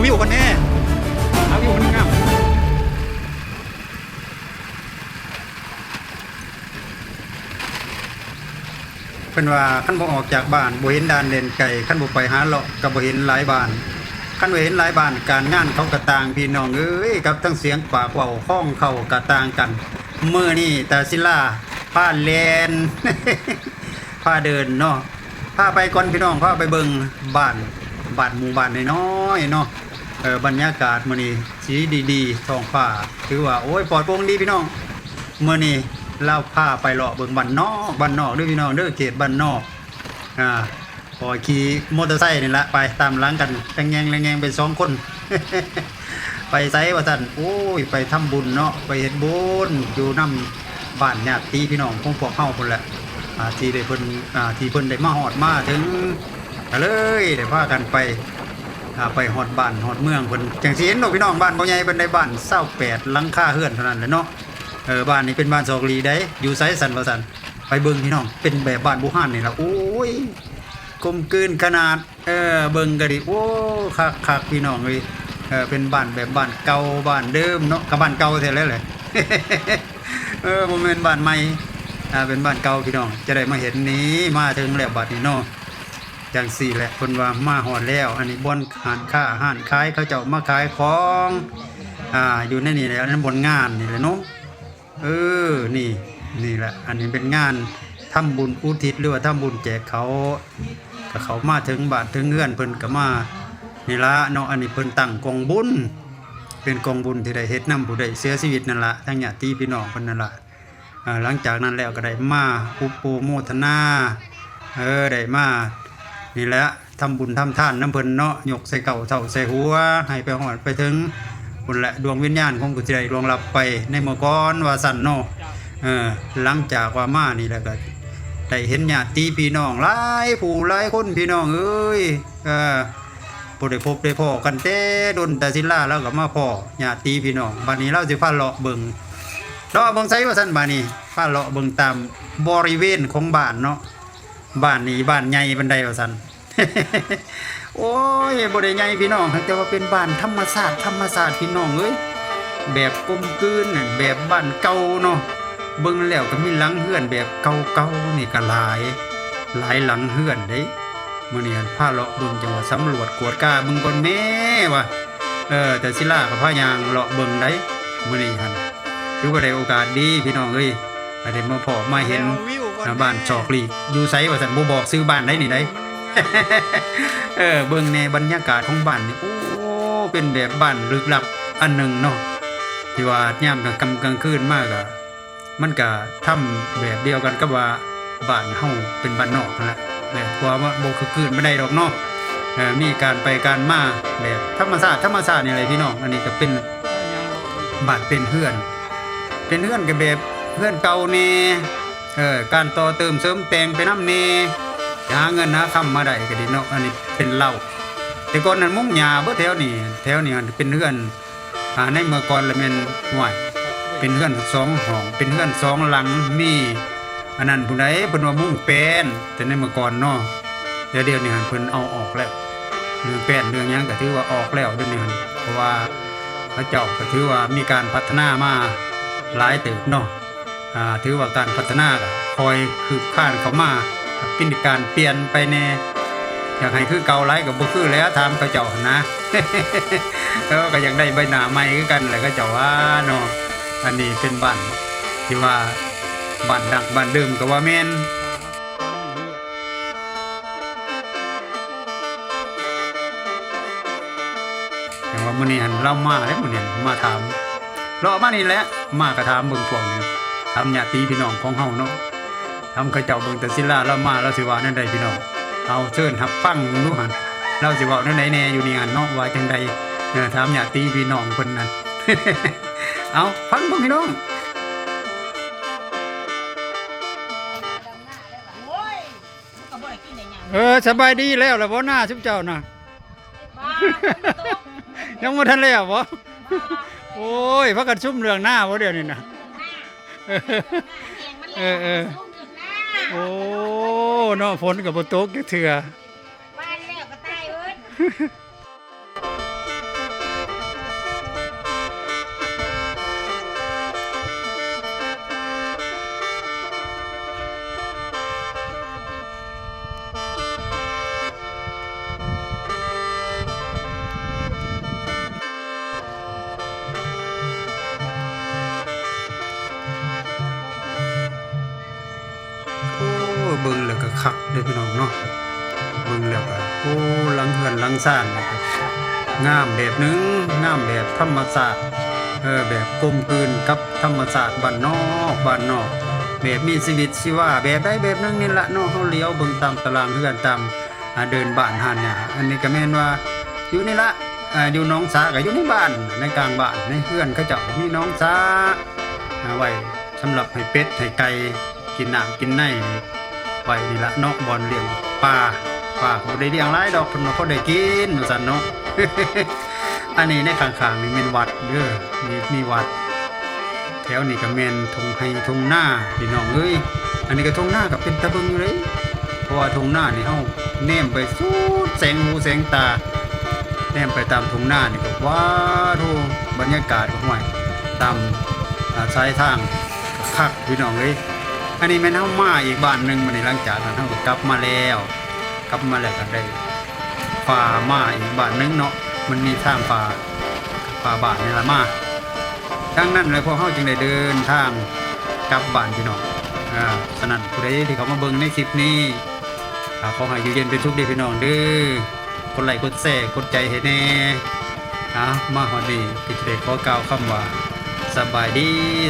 ວິວເພິ່ນແດ່ ຫາວິວເພິ່ນງາມ. ເພິ່ນວ່າຄັນບໍ່ອອກຈາກບ້ານ ບໍ່ເຫັນດ່ານແດນໄກ, ຄັນບໍ່ໄປຫາເລາະກໍບໍ່ເຫັນຫຼາຍບ້ານ, ຄັນບໍ່ເຫັນຫຼາຍບ້ານ ການງານເຂົາກໍຕ່າງ ພີ່ນ້ອງເອີຍ, ກັບທັງສຽງປາກເວົ້າຂອງເຂົາກໍຕ່າງກັນ. ມື້ນີ້ຕາສິລາພາແລ່ນ ພາເດີນເນາະ ພາໄປກ່ອນພີ່ນ້ອງ ພາໄປເບິ່ງບ້ານ ບ້ານໝູ່ບ້ານນ້ອຍໆເນາະ. ເອີ ບັນຍາກາດມື້ນີ້ສີດີໆ ທ້ອງຟ້າຖືວ່າ ໂອ້ຍ ປອດໂປ່ງດີພີ່ນ້ອງ. ມື້ນີ້ລາວພາໄປເລາະເບິ່ງບ້ານນອກ ບ້ານນອກເດີພີ່ນ້ອງເດີ ເຂດບ້ານນອກ. ອາ ຂ້ອຍຂີ່ມໍເຕີໄຊນີ້ລະ ໄປຕາມຫຼັງກັນ ແລງແງງແລງແງງໄປສອງຄົນ. ໄປໃສວ່າຊັ້ນ? ໂອ້ຍ ໄປທຳບຸນເນາະ ໄປເຮັດບຸນຢູ່ນຳບ້ານຍາດຕິພີ່ນ້ອງຂອງພວກເຮົາພຸ້ນແຫຼະ ອາ ທີ່ໄດ້ເພິ່ນ ອາ ທີ່ເພິ່ນໄດ້ມາຮອດມາເຖິງ ກໍເລີຍໄດ້ພາກັນໄປ ອາ ໄປຮອດບ້ານຮອດເມືອງເພິ່ນ ຈັ່ງຊິເຫັນດອກພີ່ນ້ອງ. ບ້ານບໍ່ໃຫຍ່ປານໃດ ບ້ານຊາວແປດຫຼັງຄາເຮືອນເທົ່ານັ້ນແຫຼະເນາະ. ເອີ ບ້ານນີ້ເປັນບ້ານຊອກຫຼີກໃດ ຢູ່ໃສຊັ້ນວ່າຊັ້ນ? ໄປເບິ່ງພີ່ນ້ອງ ເປັນແບບບ້ານບູຮານນີ້ລະ. ໂອ້ຍ ກົມກືນຂະໜາດ ເອີ ເບິ່ງກໍດີ ໂອ້ ຄັກໆ ພີ່ນ້ອງເອີຍ. ເອີ ເປັນບ້ານແບບບ້ານເກົ່າ ບ້ານເດີມເນາະ ກໍບ້ານເກົ່າແທ້ແຫຼະ ເອີ ບໍ່ແມ່ນບ້ານໃໝ່ ອາ ເປັນບ້ານເກົ່າພີ່ນ້ອງ. ຈະໄດ້ມາເຫັນນີ້ ມາເຖິງແລ້ວບັດນີ້ເນາະ ຈັ່ງຊີ້ແຫຼະ ເພິ່ນວ່າມາຮອດແລ້ວ. ອັນນີ້ບ່ອນຮ້ານຄ້າຮ້ານຂາຍ ເຂົາເຈົ້າມາຂາຍຂອງ ອາ ຢູ່ໃນນີ້ແຫຼະ ໃນບ່ອນງານນີ້ແຫຼະເນາະ. ເອີ ນີ້ ນີ້ແຫຼະ ອັນນີ້ເປັນງານທຳບຸນອຸທິດ ຫຼືວ່າທຳບຸນແຈກເຂົ້າ ກໍເຂົ້າມາເຖິງບ້ານເຖິງເຮືອນເພິ່ນກໍມານີ້ລະເນາະ. ອັນນີ້ເພິ່ນຕັ້ງກອງບຸນ ເປັນກອງບຸນທີ່ໄດ້ເຮັດນຳຜູ້ໄດ້ເສຍຊີວິດນັ້ນລະ ທາງຍາດຕິພີ່ນ້ອງເພິ່ນນັ້ນລະ. ອາ ຫຼັງຈາກນັ້ນແລ້ວກໍໄດ້ມາອຸປະໂມທະນາ ເອີ ໄດ້ມານີ້ແຫຼະ ທຳບຸນທຳທານນຳເພິ່ນເນາະ ຍົກໃສ່ເກົ້າເທົ້າໃສ່ຫົວ ໃຫ້ໄປຮອດໄປເຖິງພຸ້ນແຫຼະ ດວງວິນຍານຄົງກໍຊິໄດ້ລ່ວງລັບໄປໃນເມື່ອກ່ອນວ່າຊັ້ນເນາະ. ເອີ ຫຼັງຈາກວ່າມານີ້ແລ້ວກໍໄດ້ເຫັນຍາດຕິພີ່ນ້ອງຫຼາຍຜູ້ຫຼາຍຄົນ ພີ່ນ້ອງເອີຍ ເອີ ບໍ່ໄດ້ພົບໄດ້ພໍ້ກັນແຕ່ດົນ ຕາສິລາລາວກໍມາພໍ້ຍາດຕິພີ່ນ້ອງ. ບັດນີ້ລາວຊິພາເລາະເບິ່ງ ເລາະເບິ່ງໃສວ່າຊັ້ນ ບາດນີ້ ພາເລາະເບິ່ງຕາມບໍລິເວນຂອງບ້ານເນາະ. ບ້ານນີ້ບ້ານໃຫຍ່ປານໃດວ່າຊັ້ນ? ໂອ້ຍ ບໍ່ໄດ້ໃຫຍ່ພີ່ນ້ອງ แต่ว่าเป็นบ้านธรรมชาติ ธรรมชาติ พี่น้องเอ้ย แบบกลมกลืน แบบบ้านเก่าเนาะ เบิ่งแล้วก็มีหลังเฮือนแบบเก่าๆ นี่ก็หลาย หลายหลังเฮือนเด้. มื้อนี้หั่นพาเลาะเบิ่ง จั่งว่าสำรวจกวดกาเบิ่งก่อนแหมว่า เออ แต่ศิลาก็พาย่างเลาะเบิ่งได๋ มื้อนี้หั่น ถือว่าได้โอกาสดีพี่น้องเอ้ย ได้มาพ้อมาเห็น บ้านซอกหลีกอยู่ไสว่าซั่น บ่บอกชื่อบ้านได๋นี่ได๋ เออ เบิ่งแหน่บรรยากาศของบ้านนี่ โอ้ เป็นแบบบ้านลึกลับอันหนึ่งเนาะ ที่ว่ายามกลางค่ำกลางคืนมาก็ มันก็ทำแบบเดียวกันกับว่าบ้านเฮาเป็นบ้านนอกนั่นแหละ แบบว่าบ่คือคืนบ่ได้ดอกเนาะ เอ่อ มีการไปการมาแบบธรรมชาติ ธรรมชาตินี่แหละพี่น้อง อันนี้ก็เป็นบ้านเป็นเฮือน เป็นเฮือนก็แบบเฮือนเก่าแหน่ เอ่อ การต่อเติมเสริมแต่งไปนำแหน่ หาเงินหาคำมาได้ก็ดีเนาะ อันนี้เป็นเล้า แต่ก่อนนั้นมุงหญ้าเบิดแถวนี้ แถวนี้เป็นเฮือน อ่า ในเมื่อก่อนละแม่น ห้วย เป็นเฮือนสองห้อง เป็นเฮือนสองหลัง มีอันนั้นผู้ใด๋ เพิ่นว่ามุงแป้น แต่ในเมื่อก่อนเนาะ แต่เดี๋ยวนี้หั่นเพิ่นเอาออกแล้ว เรื่องแป้นเรื่องหยังก็ถือว่าออกแล้วเดี๋ยวนี้หั่น เพราะว่าเขาเจ้าก็ถือว่ามีการพัฒนามาหลายเติบเนาะ อ่า ถือว่าการพัฒนาก็ค่อยคืบคลานเข้ามา ก็เป็นการเปลี่ยนไปแหน่ อยากให้คือเก่าหลายก็บ่คือแหล้ว ถามเขาเจ้าหั้นนะ เออ ก็อยากได้ใบหน้าใหม่คือกันแหละ เขาเจ้าว่าเนาะ อันนี้เป็นบ้านที่ว่าบ้านดั้งบ้านเดิมก็ว่าแม่น แต่ว่ามื้อนี้หั่นลาวมาแล้ว มื้อนี้มาถาม เลาะมานี่แหละ มาก็ถามเบิ่งพวกนี้ ถามญาติพี่น้องของเฮาเนาะ ถามเขาเจ้าเบิ่ง แต่ศิลาลาวมา ลาวสิว่าแนวใด๋พี่น้อง เอาเชิญรับฟังดูหั่น ลาวสิเว้าแนวใด๋แหน่อยู่นี่หั่นเนาะ ว่าจั่งใด๋ เออ ถามญาติพี่น้องเพิ่นนั่น เอาฟังเบิ่งพี่น้อง เออ สบายดีแล้วล่ะบ่ นาซุมเจ้านะ บ่ ฝนตก ยังบ่ทันแล้วบ่ บ่ โอ้ย พากันซุ่มเรื่องนาบ่เดี๋ยวนี้นะ เออ เออ ซุ่มเรื่องนา โอ้ เนาะ ฝนก็บ่ตกจักเทื่อ บ้านแล้วก็ตายเบิด ຄັກເດ້ພີ່ນ້ອງເນາະ. ເບິ່ງແລ້ວກໍ ໂອ້ ຫຼັງເຮືອນຫຼັງຊານນີ້ກໍງາມແບບໜຶ່ງ ງາມແບບທຳມະຊາດ ເອີ ແບບກົມກືນກັບທຳມະຊາດບ້ານນອກ ບ້ານນອກ ແບບມີຊີວິດຊີວາ ແບບໃດແບບໜຶ່ງນີ້ລະເນາະ. ເຮົາຫຼຽວເບິ່ງຕາມຕະລາງເຮືອນ ຕາມ ອາ ເດີ່ນບ້ານຫັ້ນນະ ອັນນີ້ກໍແມ່ນວ່າຢູ່ນີ້ລະ ອາ ຢູ່ໜອງສາ ກໍຢູ່ໃນບ້ານ ໃນກາງບ້ານ ໃນເຮືອນເຂົາເຈົ້າມີໜອງສາ ອາ ໄວ້ສຳລັບໃຫ້ເປັດໃຫ້ໄກ່ກິນນ້ຳກິນໃນໄວ້ນີ້ລະເນາະ ບ່ອນລ້ຽງປາ. ປາກໍບໍ່ໄດ້ລ້ຽງຫຼາຍດອກ ເພິ່ນວ່າພໍໄດ້ກິນວ່າຊັ້ນເນາະ. ອັນນີ້ໃນຂ້າງໆນີ້ແມ່ນວັດເດີ ມີ ມີວັດ. ແຖວນີ້ກໍແມ່ນທົ່ງໄຮ່ທົ່ງນາພີ່ນ້ອງເອີຍ. ອັນນີ້ກໍທົ່ງນາກໍເປັນຕາເບິ່ງຢູ່ເດ້ ເພາະວ່າທົ່ງນານີ້ເຮົາແນມໄປສຸດແສງຫູແສງຕາ ແນມໄປຕາມທົ່ງນານີ້ກໍ ວ້າໂທ້ ບັນຍາກາດກໍ ຫ້ວຍ ຕາມ ອາ ສາຍທາງກໍຄັກພີ່ນ້ອງເອີຍ. ອັນນີ້ແມ່ນເຮົາມາອີກບ້ານໜຶ່ງ ບັດນີ້ຫຼັງຈາກນັ້ນເຮົາກໍກັບມາແລ້ວ ກັບມາແລ້ວກໍໄດ້ ພາມາອີກບ້ານໜຶ່ງເນາະ ມັນມີທາງພາ ພາບ້ານນີ້ລະມາ. ດັ່ງນັ້ນແຫຼະ ພວກເຮົາຈຶ່ງໄດ້ເດີນທາງກັບບ້ານພີ່ນ້ອງ. ອາ ສະນັ້ນຜູ້ໃດທີ່ເຂົ້າມາເບິ່ງໃນຄລິບນີ້ ອາ ຂໍໃຫ້ຢູ່ເຢັນເປັນສຸກເດີພີ່ນ້ອງເດີ ກົດໄລກົດແຊ ກົດໃຈໃຫ້ແດ່. ອາ ມາຮອດນີ້ກໍຈະໄດ້ຂໍກ່າວຄຳວ່າ ສະບາຍດີ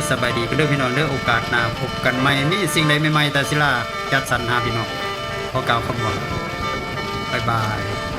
ສະບາຍດີກັນເດີພີ່ນ້ອງເດີ. ໂອກາດໜ້າພົບກັນໃໝ່ ມີສິ່ງໃດໃໝ່ໆ ຕາສິລາຈັດສັນຫາພີ່ນ້ອງ. ຂໍກ່າວຄຳວ່າ ບາຍບາຍ.